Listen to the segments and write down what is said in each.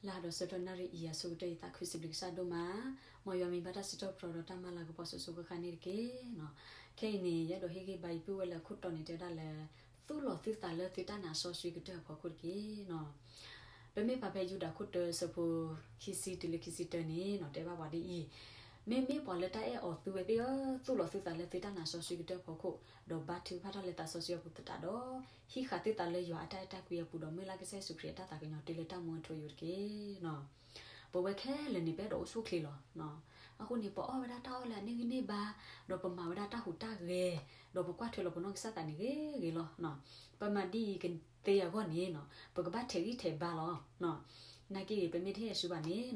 လၢဟါဒီးဆၢကတီၢ်နၣ်ရံၣ်အံၤ အဆိကတၢၢ်အံၤ သးခုစံးဘျုးကစၢ်ဒိၣ်မး, မ်ယွၤမ့ၢ်ဘၣ်တၢ်စံးထီၣ်ပတြၢၤဒီးတၢ်မၤလၤကပီၤစိၤစိၤဃၣ်ဃၣ်န့ၣ်တက့ၢ်. ခဲအံၤန့ၣ် ယအဲၣ်ဒိးဟ့ၣ်ဂံၢ်ဘါယပုၢ်ဝဲၢ်လၢအခိၣ်တီန့ၣ် တဲဝဲဒၣ်လၢ သူၣ်လီၤသုသးလၢသုတၢ်နာ်စီဆှံကတၢၢ်အဖီခိၣ်တက့ၢ်. ပမ့ၢ်ပာ်ဖဲယူဒၤခိၣ်တၢ ဆၢဖိခံဆံတုၤလၢခံဆံတၢန့ၣ် တဲဘၣ်ပှၤဒ်အံၤ, မ့မ့ၢ်ပှၤလၢတၢ်အဲၣ်အီၤသုဝဲသ့ၣ်ဧၢ, သူၣ်လီၤသုသးလၢသုတၢ်နာ်စီဆှံကတၢၢ်အဖီခိၣ်, ဒီးဘါထုကဖၣ်တၢ်လၢသးစီဆှံအပူၤသတးဒီး ဟံးဃာ်သုသးလၢယွၤအတၢ်အဲၣ်တၢ်ကွံအပူၤ ဒီးမုၢ်လၢ်ကစၢ်ယ့ၣ်ၡူးခရံာ်အတၢ်သးကညီၤတုၤလၢတၢ်မူအထူအယိာ်တက့ၢ်. ပဝဲခဲလၢာ်န့ၣ် ပအဲၣ်ဒိးအိၣ်ဆူၣ်အိၣ်ချ့လီၤ. အဃိန့ၣ် ပအီၣ်ဝဲဒၣ်တၢ်အီၣ်လၢအန့ၢ်ဂံၢ်န့ၢ်ဘါ, ဒီးပမၤဝဲဒၣ်တၢ်ဟူးတၢ်ဂဲၤ, ဒီးပကွၢ်ထွဲလီၤပနီၢ်ကစၢ်သးန့ၣ်ဂ့ၤဂ့ၤလီၤ. ပမၤဒ်အံၤကသ့အဂီၢ်န့ၣ် ပကဘၣ်ထဲးဂံၢ်ထဲးဘါလီၤ. နာ်က့ဂ့ၤ ပမ့ၢ်တဟ့ၣ်အစုဘၣ်န့ၣ်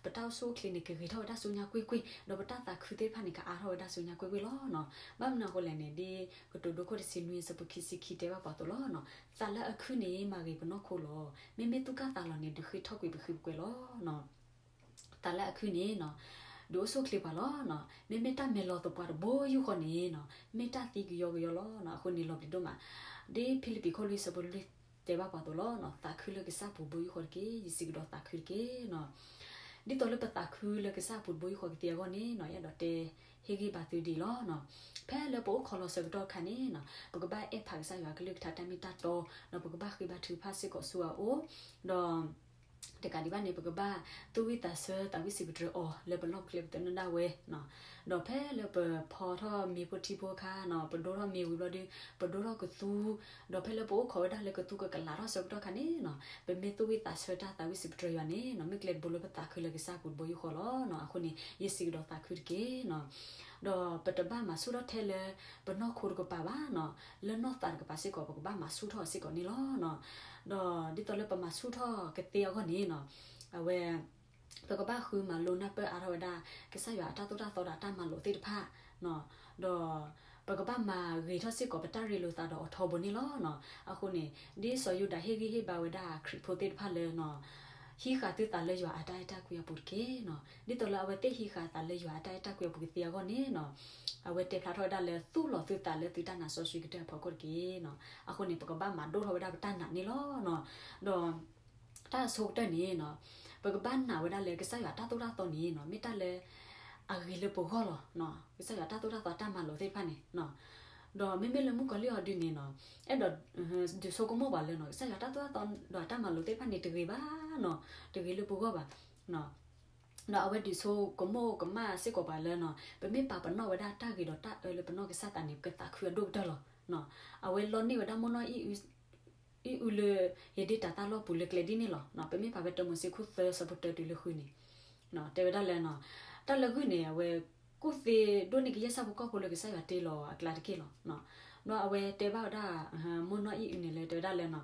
ပတၢ်အိၣ်ဆူၣ်အိၣ်ချ့န့ၣ် ကဂ့ၤထီၣ်ဝဲဒၣ်ဆူညါကွ့ၢ်ကွ့ၢ်, ဒီးပတၢ်သးခုသ့ၣ်တဖၣ်န့ၣ် ကအါထီၣ်ဝဲဒၣ်ဆူညါကွ့ၢ်ကွ့ၢ်လီၤ. ဘၣ်မနုၤအဃိလဲၣ်န့ၣ် ဒ်ကတိၤဒိခိၣ်တဆံနွံ ဆၢဖိခံဆံခံ တဲဘၣ်ပှၤအသိးလီၤ. သးလၢအခုန့ၣ် မၤဂ့ၤပနီၢ်ခိလီၤ. မ့မ့ၢ်သူၣ်ကၢ်သးလီၤန့ၣ် ဒုးဃ့ထီၣ်ကွံာ်ပဃံပကွဲၤလီၤ. သးလၢအခုန့ၣ် ဒုးအိၣ်ဆူၣ်အိၣ်ချ့ပှၤလီၤ. မ့မ့ၢ်တၢ်မဲာ်လီၤသပှၢ်တဘိယူၢ်ဃီန့ၣ် မ့ၢ်တၢ်သံကယီကယီလီၤ. အဃိန့ၣ်လီၤပျံၤဒိၣ်မး, ဒ်ဖံလံးပံးခိၣ်လွံၢ် ဆၢဖိလွံၢ် တဲဘၣ်ပှၤအသိးလီၤ. သးခုလၢကစၢ်ပူၤတဘိယူၢ်ဃီတက့ၢ်. ယစံးကဒီးသးခုတက့ၢ်. ဒ်သိးလၢပသးခုလၢကစၢ်ပူၤတဘိယူၢ်ဃီကသ့အဂီၢ်န့ၣ် ယအဲၣ်ဒိးတဲဟ့ၣ်ဂံၢ်ဘါသုဒ်အံၤလီၤ. ဖဲလၢပအိၣ်ခိးလီၤဆၢကတီၢ်အခါန့ၣ် ပကဘၣ်အဲၣ်ဖးကစၢ်ယွၤအကလုၢ်ကထါတၢ်မ့ၢ်တၢ်တီ, ဒီးပကဘၣ်ဃ့ဘါထုကဖၣ်စ့ၢ်ကီးဆူအအိၣ်, ဒီး တကးဒံးဘၣ်န့ၣ် ပကဘၣ်သူၣ်ဝံၣ်သးဆၢ သးဝံၣ်စံးပတြၢၤအီၤလၢပလီၢ်ပကျဲပသနၢၣ်ဒၣ်ဝဲ, ဒီးဖဲလၢပဖီထီၣ်မ့ၤဖိထံဖိအခါန့ၣ် ပဒိထီၣ်မ့ၤဝံၤဘျီဒီး ပဒိထီၣ်ကသူ, ဒီးဖဲလၢပအိၣ်ခိးဝဲဒၣ်လၢကသူကကလးထီၣ်ဆၢကတီၢ်အခါန့ၣ် ပမ့ၢ်သူၣ်ဝံၣ်သးဆၢတၢ်သးဝံၣ်စံးပတြၢၤယွၤန့ၣ် မ့ၢ်ကျဲတဘိလၢပသးခုလၢကစၢ်ပူၤတဘိယူၢ်ဃီလီၤ. အဃိန့ၣ် ယစံးကဒီးသးခုတက့ၢ်. ဒီးပတဘၣ်မၤဆူၣ်ထီၣ်ထဲလၢပနီၢ်ခိတကပၤဘၣ်န့ၣ်, လၢနီၢ်သးတကပၤစ့ၢ်ကီး ပကဘၣ်မၤဆူၣ်ထီၣ်စ့ၢ်ကီးန့ၣ်လီၤ. ဒီးဒ်သိးလၢပမၤဆူၣ်ထီၣ်ကသ့အဂီၢ်န့ၣ် အဝဲ ပကဘၣ်ဃုမၤလိနၢ်ပၢၢ်အါထီၣ်ဝဲဒၣ် ကစၢ်ယွၤအတၢ်သိၣ်တၢ်သီဒီးအတၢ်မၤလိာ်သ့ၣ်တဖၣ်, ဒီးပကဘၣ်မၤဂ့ၤထီၣ်စ့ၢ်ကီးပတၢ်ရ့လိာ်သးဒီးအိးထီဘိန့ၣ်လီၤ. အဃိန့ၣ် ဒ်စီၤယူဒၤဟ့ၣ်ဂံၢ်ဟ့ၣ်ဘါဝဲဒၣ်ခရံာ်ဖိသ့ၣ်တဖၣ်လၢ ဟံးဃာ်သုသးလၢယွၤအတၢ်အဲၣ်တၢ်ကွံအပူၤတက့ၢ်. ဒ်သိးလၢအဝဲသ့ၣ်ဟံးဃာ်သးလၢယွၤအတၢ်အဲၣ်တၢ်ကွံအပူၤကသ့အဂီၢ်န့ၣ် အဝဲတဲဖျါထီၣ်ဝဲဒၣ်လၢသူၣ်လီၤသုသးလၢသုတၢ်နာ်စီဆှံကတၢၢ်အဖီခိၣ်တက့ၢ်. အဃိန့ၣ် ပကဘၣ်မၤဒိၣ်ထီၣ်ဝဲဒၣ်ပတၢ်နာ်န့ၣ်လီၤ. ဒီး တၢ်အဆိကတၢၢ်န့ၣ် ပကဘၣ်နာ်ဝဲဒၣ်လၢကစၢ်ယွၤတၢ်သိၣ်တၢ်သီန့ၣ် မ့ၢ်တၢ်လၢအဂ့ၤလၢပဂီၢ်လီၤ. ကစၢ်ယွၤတၢ်သိၣ်တၢ်သီတၢ်မၤလိာ်သ့ၣ်တဖၣ်န့ၣ် ဒီးမ့မ့ၢ်လၢမုၣ်ကီၤလံၢ်အီၤဒုန့ၣ် အဲၣ်ဒိး ဒုးဆိကမိၣ်ပှၤလၢ ကစၢ်ယွၤတၢ်သိၣ်တၢ်သီဒီးတၢ်မၤလိာ်သ့ၣ်တဖၣ်န့ၣ် တဂ့ၤဘၣ်, တဂ့ၤလၢပဂီၢ်ဘၣ်. ဒီးအဝဲဒုးဆိကမိၣ်ကမၣ်စ့ၢ်ကီးပှၤလၢ ပမ့ၢ်ပာ်ပနီၣ်ဝဲဒၣ်တၢ်ဂ့ၤဒီးတၢ်အၢလၢပနီၢ်ကစၢ်သးန့ၣ် ပကသးခုအဒိၣ်ကတၢၢ်လီၤ. အဝဲလီန့ၢ်ဝဲဒၣ်မိၢ်နီၢ်အံၣ်အုလၢ ဧ့ဒ့ၣ်တၤသၣ်လီၢ်ပူၤလၢကျဲဒ်န့ၣ်လီၤ. ပမ့ၢ်ပာ်ဖဲတၢမိၤၡ့ခိၣ်သၢ ဆၢဖိတၢတုၤလၢဃုန့ၣ် တဲဝဲဒၣ်လၢ တၢ်လၢဂုၢ်န့ၣ် အဝဲကူၣ်သ့ဒိၣ်န့ၢ်ကယဲၢ်ဆၣ်ဖိကီၢ်ဖိလၢကစၢ်ယွၤတ့လီၤအကျါတက့ၢ်လီၤ. ဒီးအဝဲတဲဘၣ်ဝဲဒၣ် မိၢ်နီၢ်အံၣ်အုန့ၣ်လၢတဲဝဲဒၣ်လၢ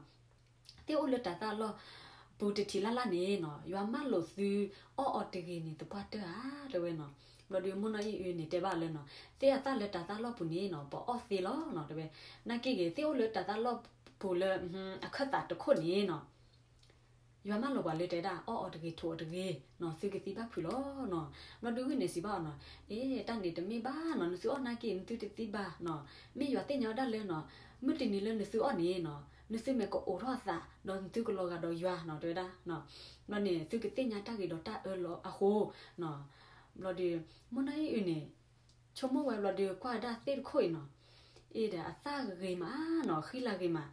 သ့ၣ်အိၣ်လၢတၤသၣ်လီၢ်ပူၤတထံးလၢ်လၢ်န့ၣ် ယွၤမၢလိာ်သုအီၣ်အီၤတဂ့ၤန့ၣ် သပှၢ်တၢၢ်ဧါ တဲဝဲ. ဘျီဒီးမိၢ်နီၢ်အံၣ်အုန့ၣ်တဲဘၣ်လၢ သ့ၣ်အသၣ်လၢတၤသၣ်လီၢ်ပူၤန့ၣ် ပအီၣ်သ့လီၤ တဲဝဲ. နာ်က့ဂ့ၤ သ့ၣ်အိၣ်လၢတၤသၣ်လီၢ်ပူၤလၢ အခၢၣ်သးတခိၣ်န့ၣ် ယွၤမၢလိာ်ပှၤလၢတဲဒၣ် အီၣ်အီၤတဂ့ၤ ထိးအီၤတဂ့ၤ သုကသံဘၣ်ဖုးလီၤ. ဘျီဒုဂုၢ်န့ၣ်စံးဘၣ်အီၤန့ၣ်, အ့ တၢ်န့ၣ်တမ့ၢ်ဘၣ်န့ၣ်, နသုအီၣ်နာ်က့ နသုတသံဘၣ်န့ၣ်. မ့ၢ်ယွၤသ့ၣ်ညါဝဲဒၣ်လၢ မုၢ်တနံၤလၢနသုအီၣ်န့ၣ် နသုမဲာ်ကအိးထီၣ်အသး ဒီးနသုကလီၤဂာ်ဒီးယွၤန့ၣ် တဲဝဲဒၣ်. ဘျီန့ၣ် သုကသ့ၣ်ညါတၢ်ဂ့ၤဒီးတၢ်အၢလီၤအဃိ ဘျီဒီး မိၢ်နီၢ်အံၣ်အုန့ၣ် ဆိကမိၣ်ဝဲဘျီဒီး ကွၢ်ဝဲဒၣ်သ့ၣ်တခိၣ်အံၤန့ၣ်, အ့ဒီးအသၣ်ဂ့ၤမးန့ၣ်, ဃံလၤဂ့ၤမး,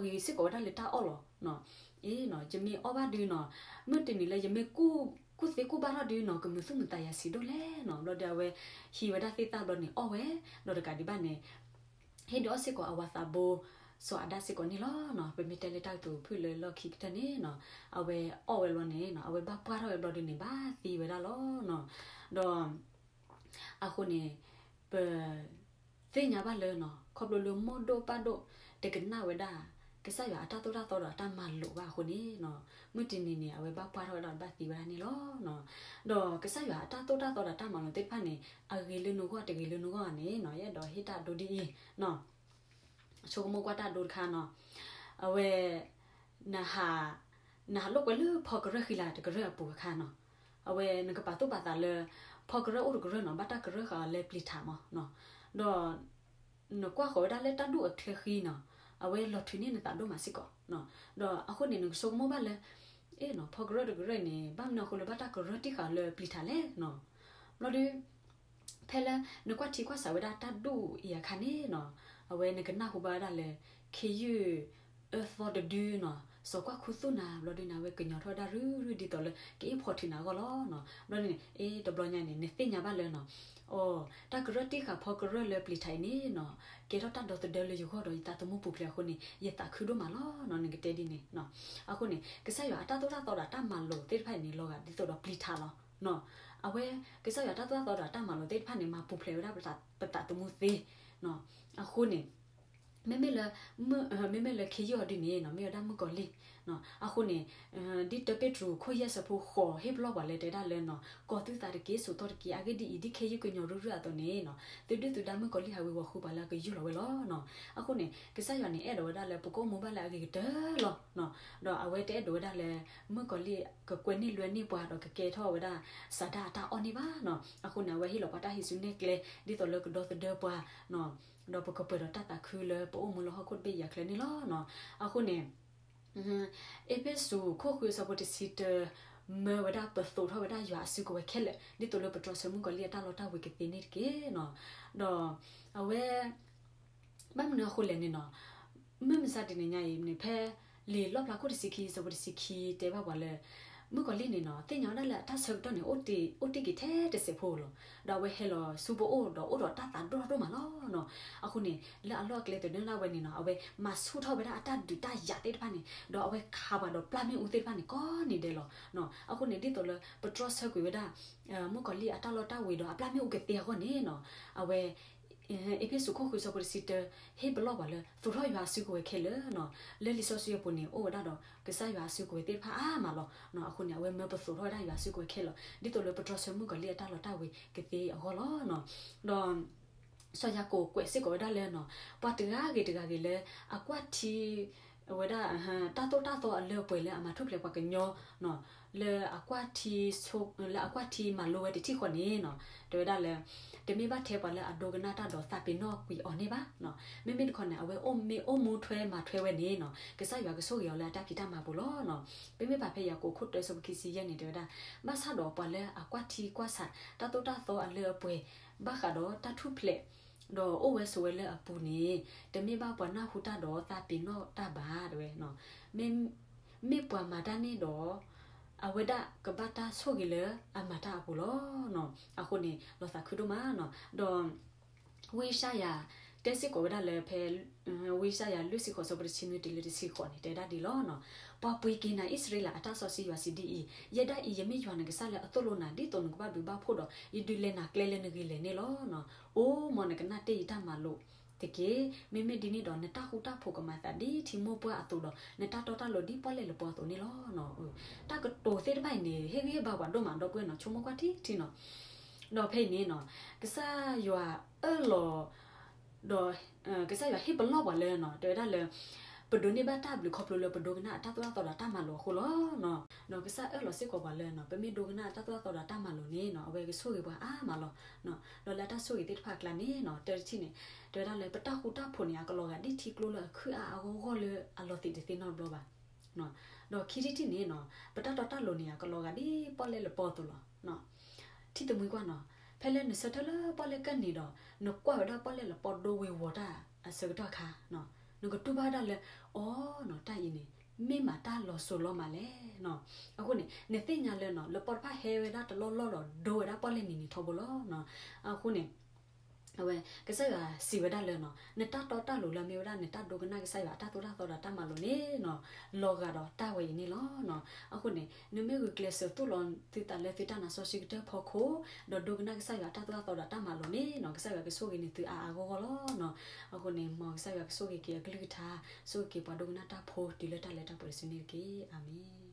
ဒီးဂ့ၤစ့ၢ်ကီးဝဲဒၣ်လၢတၢ်အီၣ်လီၤ. အ့ ယမ့ၢ်အီၣ်ဘၣ်ဒုန့ၣ်, မုၢ်တနံၤလၢယမ့ၢ်ကူၣ်သ့ကူၣ်ဘၣ်ထီၣ်ဒုန့ၣ် ကမုာ်သူၣ်မုာ်သးယၤဆံးဒိၣ်လဲၣ်န့ၣ်. ဘျီဒီးအဝဲဟံးဝဲဒၣ်သ့ၣ်သၣ်ဘျီန့ၣ်အီၣ်ဝဲ, ဒီးတကးဒံးဘၣ်န့ၣ် ဟ့ၣ်ဒုးအီၣ်စ့ၢ်ကီးအဝၤသးဘိ စီၤအၤဒၣ်စ့ၢ်ကီးန့ၣ်လီၤ. ပမ့ၢ်တဲလၢတၢ်ကတိၤဖုၣ်လၢလီၢ်ခံကတၢၢ်န့ၣ်, အဝဲအီၣ်ဝဲဘျီန့ၣ် အဝဲဘၣ်ပှၢ်ထီၣ်ဝဲဘျီဒုန့ၣ် ဘၣ်သံဝဲဒၣ်လီၤ. ဒီး အဃိန့ၣ် ပသ့ၣ်ညါဘၣ်လၢ ခီဖျိလၢမိၢ်ဒိၣ်ပၢ်ဒိၣ် တကနၣ်ဝဲဒၣ် ကစၢ်ယွၤအတၢ်သိၣ်တၢ်သီဒီးအတၢ်မၤလိာ်ဘၣ်အဃိန့ၣ်, မုၢ်တနံၤန့ၣ် အဝဲဘၣ်ပှၢ်ထီၣ်ဝဲဒၣ်ဒီးဘၣ်သံဝဲဒၣ်န့ၣ်လီၤ. ဒီးကစၢ်ယွၤအတၢ်သိၣ်တၢ်သီဒီးတၢ်မၤလိာ်သ့ၣ်တဖၣ်န့ၣ် အဂ့ၤလၢနဂီၢ်တဂ့ၤလၢနဂီၢ်န့ၣ် ယအဲၣ်ဒိးဟ့ၣ်တၢ်ဒိဒ်အံၤ ဆိကမိၣ်ကွၢ်တၢ်ဒိတခါန့ၣ်, အဝဲ နဟးလိာ်ကွဲလၢဖီကရၢၢ်ဃံလၤတကရၢၢ်အပူၤအခါန့ၣ်, အဝဲနကပာ်သူၣ်ပာ်သးလၢ ဖီကရၢၢ်အိၣ်တကရၢၢ်န့ၣ် ဘၣ်တၢ်ကရၢၢ်ဃာ်အီၤလၢပျံၤထးမး, ဒီး နကွၢ်ဃီၤဝဲဒၣ်လၢတၢ်ဒူၣ်အချၢဃံန့ၣ်, အဝဲလီၤထွံန့ၢ်နသးဒိၣ်မးစ့ၢ်ကီး, ဒီးအဃိန့ၣ် နကဆိကမိၣ်ဘၣ်လၢ ဖီကရၢတကရၢန့ၣ် ဘၣ်မနုၤအဃိလၢဘၣ်တၢ်ကရၢတံၢ်ဃာ်လၢပျံၤထးလဲၣ်နီၤ. ဘျီဒီး ဖဲလၢနကွၢ်ထံကွၢ်ဆးဝဲဒၣ်တၢ်ဒူၣ်အံၤအခါန့ၣ်နီၤ, အဝဲနကနၢ်ဟူဘၣ်ဝဲဒၣ်လၢ ခ့ယုၢ်အၢသီတဒုနီၤ, စီၤကွၢ်ခူသူၣ်နၤ ဘျီဒုးန့ၣ် အဝဲကညီၤထီၣ်ဝဲဒၣ်ရုၢ်ရုၢ်ဒ်သိးလၢ ကအ့ၣ်ဖီၣ်ထုးနၤအဂီၢ်လီၤနီၤ. ဘျီန့ၣ် အ့ တဘျီညါန့ၣ် နသ့ၣ်ညါဘၣ်လၢနီၤ, အိ တၢ်ကရၢတံၢ်ဃာ်ဖီကရၢလၢပျံၤထးအံၤန့ၣ်နီၤ, ကဲထီၣ်တၢ်ဒီသဒၢလၢယဂီၢ်ဒီးယသးသမူပူၤဖျဲးအဃိန့ၣ် ယသးခုဒိၣ်မးလီၤနီၤ, နကတဲဒ်န့ၣ်နီၤ. အဃိန့ၣ် ကစၢ်ယွၤအတၢ်သိၣ်တၢ်သီဒီးအတၢ်မၤလိာ်သ့ၣ်တဖၣ်အံၤန့ၣ် လီၤဂာ်ဒ်သိးဒီးပျံၤထးလီၤနီၤ. အဝဲ ကစၢ်ယွၤအတၢ်သိၣ်တၢ်သီဒီးအတၢ်မၤလိာ်သ့ၣ်တဖၣ်န့ၣ် မၤပူၤဖျဲးဝဲဒၣ်ပသးသမူသ့နီၤ. အဃိန့ၣ် မ့မ့ၢ်လၢ မ့မ့ၢ်လၢခ့ယုၢ်အီၤဒုန့ၣ်နီၤ, မ့ၢ်ဝဲဒၣ်မုၣ်ကီၤလံၢ်နီၤ. အဃိန့ၣ် ဒ်တၢပ့းတရူးခိၣ်ယဲၢ်ဆၢဖိဃိး ဟ့ၣ်ပလီၢ်ပှၤလၢတဲဒၣ်လၢနီၤ, ကီၤသုသးတက့ၢ်, စိာ်သီတက့ၢ်, အဂ့ၢ်ဒ်အံၤ ဒ်ခ့ယုၢ်ကညီၤရုၢ်ရုၢ်အသိးန့ၣ်နီၤ, သုဒုၣ်သုဒါမုၣ်ကီၤလံၢ်ဟးဝ့ၤဝီၤဃုပှၤလၢအကယူၢ်လီၤဝဲလီၤနီၤ. အဃိန့ၣ် ကစၢ်ယွၤန့ၣ်အဲၣ်ဒိးဝဲဒၣ်လၢပကအိၣ်မူဘၣ်လၢအဂ့ၤကတၢၢ်လီၤနီၤ. ဒီးအဝဲတအဲၣ်ဒိးဝဲဒၣ်လၢ မုၣ်ကီၤလံၢ်ကကွဲန့ၢ်လွဲန့ၢ်ပှၤဒီးကကဲထီၣ်ဝဲဒၣ် စၤဒၣ်အတၢ်အီၣ်န့ၢ်ဘၣ်နီၤ. အဃိန့ၣ် အဝဲဟ့ၣ်လီၤပှၤတၢ်ဟံးစုနဲၣ်ကျဲ ဒ်သိးလၢကဒီသဒၢပှၤနီၤ, ဒီးပကပှဲၤဒီးတၢ်သးခုလၢပအိၣ်မူလၢဟီၣ်ခိၣ်တဘ့ၣ်အံၤအချၢန့ၣ်လီၤနီၤ. အဃိန့ၣ် အ့းဖ့းစူးခိၣ်ဃုအဆၢဖိတဆံတၢ မၢဝဲဒၣ်ပသိးထီၣ်ဝဲဒၣ်ယွၤအစုကဝဲၤခဲလၢာ် ဒ်သိးလၢပတြီဆၢမုၣ်ကီၤလံၢ်အတၢ်လီတၢ်ဝ့ၤကသ့န့ၣ်တက့ၢ်နီၤ. ဒီးအဝဲ ဘၣ်မနုၤအဃိလဲၣ်န့ၣ်နီၤ, မုၢ်မဆါတနံၤညါအံၤန့ၣ် ဖဲလံာ်လီၣ်ဖျါခိၣ်တဆံခံ အဆၢဖိတဆံခံတဲဘၣ်ပှၤလၢ မုၣ်ကီၤလံၢ်န့ၣ်နီၤ သ့ၣ်ညါဝဲဒၣ်လၢအတၢ်ဆၢကတီၢ်န့ၣ် အိၣ်တ့ၢ်က့ၤထဲတစဲးဖိလီၤ. ဒီးအဝဲဟဲလီၤဆူပအိၣ်ဒီးအိၣ်ဒီးတၢ်သးဒိၣ်ထီၣ်ဒိၣ်မးလီၤနီၤ. အဃိန့ၣ် လၢအလီၢ်အကျဲသနၢၣ်လၢ်ဝဲန့ၣ်နီၤ အဝဲမၤဆူၣ်ထီၣ်ဝဲဒၣ်အတၢ်ဒုးတၢ်ယၤသ့ၣ်တဖၣ်န့ၣ် ဒီးအဝဲခးပှၤဒီးပျၢ်မ့ၣ်အူသ့ၣ်တဖၣ်န့ၣ် ကိးနံၤဒဲးလီၤ. အဃိန့ၣ် ဒ်သိးလၢပတြီဆၢကွံာ်ဝဲဒၣ် မုၣ်ကီၤလံၢ်အတၢ်လီတၢ်ဝ့ၤဒီးအပျၢ်မ့ၣ်အူကသ့အဂီၢ်န့ၣ်နီၤ, အဝဲ အ့းဖ့းစူးခိၣ်ဃုအဆၢဖိတဆံတၢ ဟ့ၣ်ပလီၢ်ပှၤလၢ သိးထီၣ်ယွၤအစုကဝဲၤခဲလၢာ်နီၤ. လၢလံာ်စီဆှံအပူၤန့ၣ် အိၣ်ဝဲဒၣ်ဒီးကစၢ်ယွၤအစုကဝဲၤသ့ၣ်တဖၣ်အါမးလီၤ. အဃိန့ၣ် အဝဲမၢပသိးထီၣ်ဝဲဒၣ်ယွၤအစုကဝဲၤခဲလၢာ် ဒ်သိးလၢပတြီဆၢမုၣ်ကီၤလံၢ်အတၢ်လီတၢ်ဝ့ၤကသ့အဂီၢ်လီၤနီၤ. ဒီး စီၤယၤကိာ်ကွဲးစ့ၢ်ကီးဝဲဒၣ်လၢနီၤ, ပှၤတဂၤဂ့ၤတဂၤဂ့ၤလၢ အကွၢ်ထံ ဝဲဒၣ် တၢ်သိၣ်တၢ်သီအလၢအပှဲၤလၢအမၤထူၣ်ဖျဲးပှၤကညီနီၤ, လၢအကွၢ်ထံ လၢအကွၢ်ထံမၤလိဝဲတထံၣ်ဃီန့ၣ်နီၤ, တဲဝဲဒၣ်လၢ တမ့ၢ်ဘၣ်ထဲပှၤလၢအဒိကနၣ်တၢ်ဒီးသးပ့ၤနီၣ်ကွံာ်အီၤန့ၣ်ဘၣ်နီၤ. မ့မ့ၢ်တခီန့ၣ် အဝဲအိၣ်မ့ၢ်အိၣ်မူထွဲမၤထွဲဝဲန့ၣ်နီၤ, ကစၢ်ယွၤကဆိၣ်ဂ့ၤအီၤလၢအတၢ်ဖံးတၢ်မၤပူၤလီၤနီၤ. ပမ့ၢ်ဘၣ်ဖဲယၤကိာ်ခိၣ်တၢအဆၢဖိခံဆံယဲၢ်န့ၣ် တဲဝဲဒၣ်, ဘၣ်ဆၣ်ဒီးပှၤလၢအကွၢ်ထံကွၢ်ဆး တၢ်သိၣ်တၢ်သီအလၢအပှဲၤ ဘၣ်ဃးဒီးတၢ်ထူၣ်ဖျဲး ဒီးအိၣ်ဝဲဆိးဝဲလၢအပူၤန့ၣ် တမ့ၢ်ဘၣ်ပှၤနၢ်ဟူတၢ်ဒီးသးပ့ၤနီၣ်တၢ်ဘၣ် တဲဝဲနီၤ. မ့ၢ် မ့ၢ်ပှၤမၤတၢ်န့ၣ်ဒီး အဝဲဒၣ်ကဘၣ်တၢ်ဆိၣ်ဂ့ၤလၢအမၤတၢ်အပူၤလီၤနီၤ. အဃိန့ၣ် လီၤသးခုဒိၣ်မးနီၤ. ဒီး ဝံယၡါယၤ တဲစ့ၢ်ကီးဝဲဒၣ်လၢဖဲ ဝံယၡါယၤလွံၢ်ဆံဃိး အဆၢဖိတဆံနွံတုၤလၢတဆံဃိးန့ၣ် တဲဝဲဒၣ်ဒ်လီၤနီၤ. ပှၤပှ့ၤက့ၤနၤအံၣ်စရ့လးအတၢ်စီဆှံယွၤစံးဒ်အံၤ, ယဲဒၣ်အံၤ ယမ့ၢ်ယွၤနကစၢ်လၢအသိၣ်လိနၤ ဒ်သိးနကဘၣ်ဘျုးဘၣ်ဖှိၣ်ဒီး ယဒုးလဲနၤကျဲလၢနဂ့ၤလဲၣ်န့ၣ်လီၤနီၤ. အိ မ်နကနၣ်တ့ၢ်ယတၢ်မၤလိာ်တက့ၢ်. မ့မ့ၢ်ဒ်န့ၣ်ဒီး နတၢ်ဃူတၢ်ဖိးကမၤသးဒ်ထံမိၢ်ပှၢ်အသိးဒီး နတၢ်တီတၢ်လိၤဒ်ပီၣ်လဲၣ်လပီအသိးန့ၣ်လီၤနီၤ. တၢ်ကတိၤသ့ၣ်တဖၣ်အံၤန့ၣ် ဟ့ၣ်ဂံၢ်ဟ့ၣ်ဘါပှၤဒိၣ်မး ဒီပုၢ်ဝဲၢ်နီၤ, ဆိကမိၣ်ကွၢ်ထံထံနီၤ. ဒီးဖဲအံၤန့ၣ်နီၤ, ကစၢ်ယွၤအၢၣ်လီၤ ဒီး ကစၢ်ယွၤဟ့ၣ်ပလီၢ်ပှၤလၢနီၤ, တဲဝဲဒၣ်လၢ ပဒိးန့ၢ်ဘၣ်တၢ်ဘျုးခီဖျိလၢပဒိကနၣ်အတၢ်သိၣ်တၢ်သီဒီးတၢ်မၤလိာ်အဃိလီၤနီၤ. ဒီးကစၢ်အၢၣ်လီၤစ့ၢ်ကီးပှၤလၢနီၤ, ပမ့ၢ်ဒိကနၣ်အတၢ်သိၣ်တၢ်သီဒီးတၢ်မၤလိာ်န့ၣ်နီၤ, အဝဲကဆိၣ်ဂ့ၤပှၤအါမးလီၤ. ဒီးလၢအတၢ်ဆိၣ်ဂ့ၤသ့ၣ်တဖၣ်အကျါန့ၣ်နီၤ, တထံၣ်န့ၣ် တဲဝဲဒၣ်လၢ ပတၢ်ဃူတၢ်ဖိးန့ၣ် အကလီၤဂာ်ဒ်ထံကျိလၢအခုၣ်အါအါဂီၢ်ဂီၢ်လၢအလီၤသံးတသ့နီတဘျီဘၣ်. ဒီးခံထံၣ်တထံၣ်န့ၣ်နီၤ, ပတၢ်တီတၢ်လိၤန့ၣ် အကလီၤဂာ်ဒ်ပီၣ်လဲၣ်လပီအသိးလီၤ. ထံၣ်တမှံကွၢ်နီၤ, ဖဲလၢနဆၢထၢၣ်လၢပီၣ်လဲၣ်ကၢၢ်နံၤဒီး နကွၢ်ဝဲဒၣ်ပီၣ်လဲၣ်လပီဒိဝ့ၤဝီၤတၢ်အဆၢကတီၢ်အခါ, နကတူၢ်ဘၣ်ဝဲဒၣ်လၢ အိ နီၤ, တၢ်အံၤန့ၣ် မ့ၢ်မးတၢ်လီၤစိၤလီၤမးလဲၣ်နီၤ. အဃိန့ၣ် နသ့ၣ်ညါလၢနီၤ, လပီတဖၣ်ဟဲဝဲဒၣ်တလီၢ်လီၢ်ဒီး ဒိဝဲဒၣ်ပီၣ်လဲၣ်နံၤန့ၣ်ထီဘိလီၤ. အဃိန့ၣ် အဝဲ ကစၢ်ယွၤစံးဝဲဒၣ်လၢနီၤ, နတၢ်တီတၢ်လိၤလၢအမ့ၢ်ဝဲဒၣ်နတၢ်ဒိကနၣ်ကစၢ်ယွၤအတၢ်သိၣ်တၢ်သီဒီးတၢ်မၤလိာ်န့ၣ်နီၤ, လီၤဂာ်ဒီးတၢ်ဝဲအံၤန့ၣ်လီၤ. အဃိန့ၣ် နမ့ၢ်ဂုာ်ကျဲးစၢးသိၣ်လီၤသုသးလၢသုတၢ်နာ်စီဆှံကတၢၢ်ဖီခိၣ်, ဒီးဒိကနၣ်ကစၢ်ယွၤအတၢ်သိၣ်တၢ်သီဒီးတၢ်မၤလိာ်န့ၣ်နီၤ, ကစၢ်ယွၤကဆိၣ်ဂ့ၤန့ၢ်သုအါအါဂီၢ်ဂီၢ်လီၤ. အဃိန့ၣ် မ်ကစၢ်ယွၤကဆိၣ်ဂ့ၤက့ၤအကလုၢ်ကထါ, ဆိၣ်ဂ့ၤက့ၤပှၤဒိကနၣ်တၢ်ဖိတုၤလၢတၢ်လၢတၢ်ပှဲၤတစုန့ၣ်တက့ၢ်. အၤမ့ၣ်.